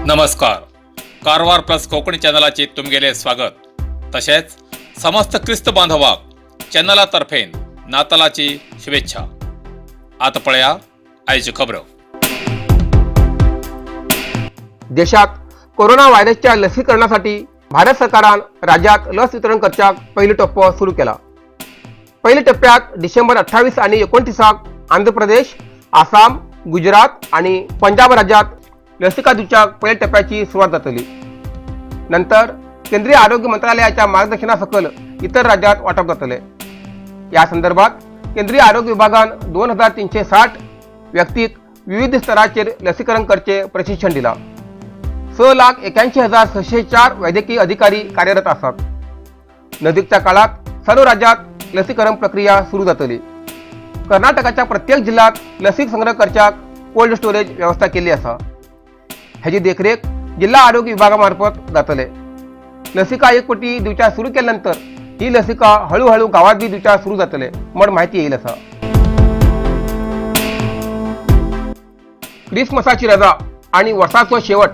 नमस्कार, कारवार प्लस कोंकणी चॅनलाचे तुमगेले स्वागत. तशेंच समस्त क्रिस्त बांधवाक चॅनला तर्फेन नातालाची शुभेच्छा. आतां पळया आयच्यो खबरो. देशात कोरोना व्हायरसच्या लसीकरणासाठी भारत सरकारान राज्यात लस वितरण करच्याक पयलो टप्पो सुरू केला. पयल्या टप्प्यात डिसेंबर 28 आणि 29 आंध्र प्रदेश, आसाम, गुजरात आणि पंजाब राज्यात लसिका दिवच्याक पहिल्या टप्प्याची सुरुवात जातली. नंतर केंद्रीय आरोग्य मंत्रालयाच्या मार्गदर्शनासकल इतर राज्यात वाटप जातले. या संदर्भात केंद्रीय आरोग्य विभागान 2360 व्यक्तीक विविध स्तराचेर लसीकरण करचे प्रशिक्षण दिला. 6,81,604 वैद्यकीय अधिकारी कार्यरत आसात. नजीकच्या काळात सर्व राज्यात लसीकरण प्रक्रिया सुरू जातली. कर्नाटकाच्या प्रत्येक जिल्ह्यात लसीक संग्रह करच्याक कोल्ड स्टोरेज व्यवस्था केल्ली आसा. हेजी देखरेख जिल्हा आरोग्य विभागामार्फत जातले. लसिका 1 कोटी दिवच्या सुरू केल्या नंतर ही लसिका हळूहळू गावात बी दिवच्या सुरू जातले म्हण माहिती येईल आसा. क्रिसमसाची रजा आणि वर्साचो शेवट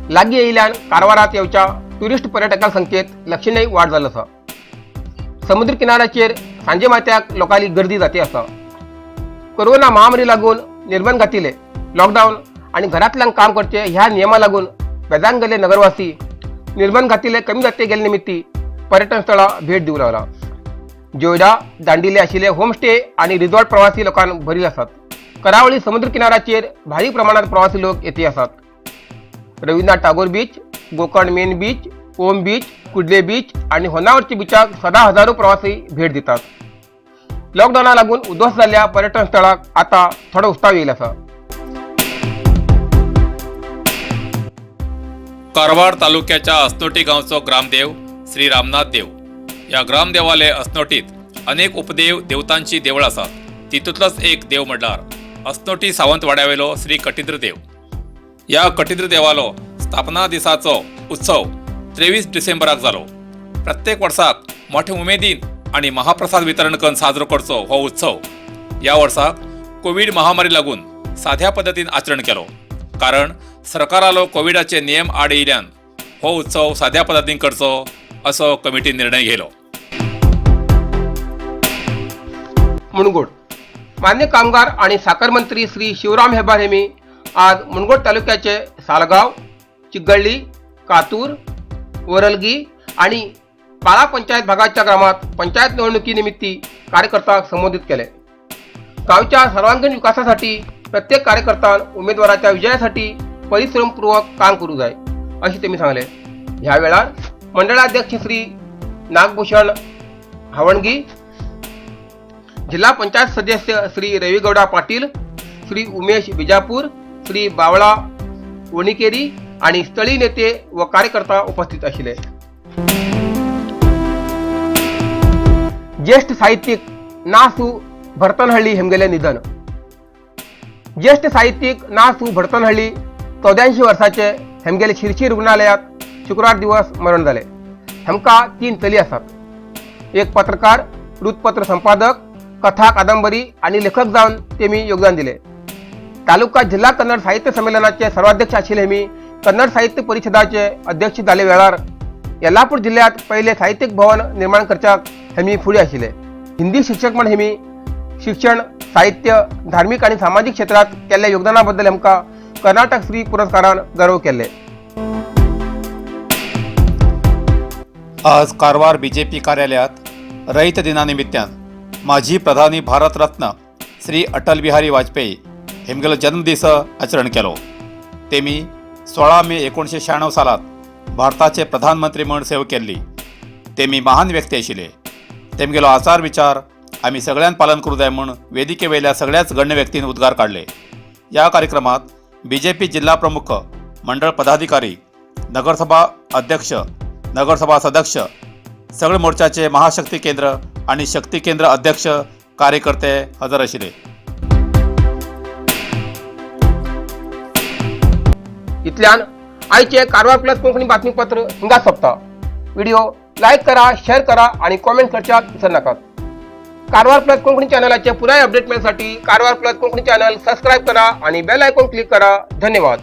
लागीं येयल्यान कारवारात येवच्या ट्युरिस्ट पर्यटकां संख्येत लक्षणीय वाड जाल आसा. समुद्र किनाऱ्याचेर सांजे मात्याक लोकांली गर्दी जाती आसा. कोरोना महामारी लागून निर्बंध घातिल्ले लॉकडावन आणि घरांतल्यान काम करचे ह्या नियमा लागून बेजान गेल्ले नगरवासी निर्बंध घातिल्ले कमी जाते गेल्ले निमित्ती पर्यटन स्थळां भेट दिवंक लागला. जोयडा, दांडिले आशिल्ले होमस्टे आणि रिसॉर्ट प्रवासी लोकांक भरिल्ले आसात. करावळी समुद्र किनाऱ्याचेर भारी प्रमाणात प्रवासी लोक येते आसात. Rabindranath Tagore beach, Gokarna main beach, Om beach, Kudle beach आणि होन्नावरच्या बीचाक सदा हजारो प्रवासी भेट दितात. लॉकडावना लागून उद्ध्वस्त जाल्ल्या पर्यटन स्थळाक आता थोडो उत्साह येईल आसा. कारवार तालुक्याच्या असनोटी गांवचो ग्रामदेव श्री रामनाथ देव. ह्या ग्रामदेवाले असनोटीत अनेक उपदेव देवतांची देवळां आसात. तितूंतलोच एक देव म्हणल्यार असनोटी सावंतवाड्यावेलो श्री कटिंद्र देव. ह्या कटिंद्र देवालो स्थापना दिसाचो उत्सव 23 डिसेंबराक जालो. प्रत्येक वर्साक मोठे उमेदीन आनी महाप्रसाद वितरण करून साजरो करचो हो उत्सव ह्या वर्साक कोवीड महामारी लागून साध्या पद्दतीन आचरण केलो, कारण सरकारालो कोविडाचे नियम आड येयल्यान हो उत्सव साध्या पद्दतीन करचो असो कमिटीन निर्णय घेयलो. मुणगोड. मान्य कामगार आणि साखर मंत्री श्री शिवराम हेब्बार हेमी आज मुणगोड तालुक्याचे सालगाव, चिगळ्ळी, कातूर, वरलगी आणि पाळा पंचायत भागाच्या ग्रामात पंचायत निवडणुकीनिमित्ती कार्यकर्त्यांक संबोधित केले. गावच्या सर्वांगीण विकासासाठी प्रत्येक कार्यकर्त्यान उमेदवाराच्या विजयासाठी परिश्रमपूर्वक काम करू जाय असे त्यांनी सांगले. ह्या वेळार मंडळाध्यक्ष श्री नागभूषण हावणगी, जिल्हा पंचायत सदस्य श्री रविगौडा पाटील, श्री उमेश बिजापूर, श्री बावळा वणिकेरी आणि स्थळीय नेते व कार्यकर्ता उपस्थित आशिल्ले. ज्येष्ठ साहित्यिक ना सु भरतनहळ्ळी हेमगेले निधन. ज्येष्ठ साहित्यिक ना सु भरतनहळ्ळी 84 वर्साचे हेमगेले शिरशी रुग्णालयात शुक्रार दिवस मरण जाले. हेमका 3 चली आसात. एक पत्रकार, वृत्तपत्र संपादक, कथा कादंबरी आणि लेखक जावन तेमी योगदान दिले. तालुका जिल्हा कन्नड साहित्य संमेलनाचे सर्वाध्यक्ष आशिल्ले हेमी कन्नड साहित्य परिषदाचे अध्यक्ष जाले वेळार येल्लापूर जिल्ह्यात पहिले साहित्यिक भवन निर्माण करच्याक हेमी फुडें आशिल्ले. हिंदी शिक्षक म्हण हेमी शिक्षण, साहित्य, धार्मिक आणि सामाजिक क्षेत्रात केल्ल्या योगदाना बद्दल हेमकां कर्नाटक श्री पुरस्कारान गौरव केल्ले. आज कारवार बीजेपी कार्यालयात रयत दिनानिमित्तान माजी प्रधानी भारतरत्न श्री अटल बिहारी वाजपेयी हेमगेलो जन्मदीस आचरण केलो. तेमी 16 मे 1996 सालात भारताचे प्रधानमंत्री म्हूण सेवा केल्ली. तेमी महान व्यक्ती आशिल्ले. तेमगेलो आचार विचार आमी सगळ्यान पालन करूं जाय म्हूण वेदिके वयल्या सगळ्याच गण्य व्यक्तीन उद्गार काडले. ह्या कार्यक्रमात बीजेपी जिल्हा प्रमुख, मंडळ पदाधिकारी, नगरसभा अध्यक्ष, नगरसभा सदस्य, सगळे मोर्चाचे महाशक्ती केंद्र आणि शक्ती केंद्र अध्यक्ष, कार्यकर्ते हजर आशिल्ले. इतल्यान आयचे कारवार प्लस कोंकणी बातमीपत्र हिंगा सोंपता. व्हिडिओ लायक करा, शेअर करा आणि कॉमेंट करच्याक विसर नाकात. कारवार प्लस कोंकणी चॅनलाचे पुराय अपडेट मेळसाठी Karwar plus Konkani channel subscribe करा आणि बेल आयकॉन क्लिक करा. धन्यवाद.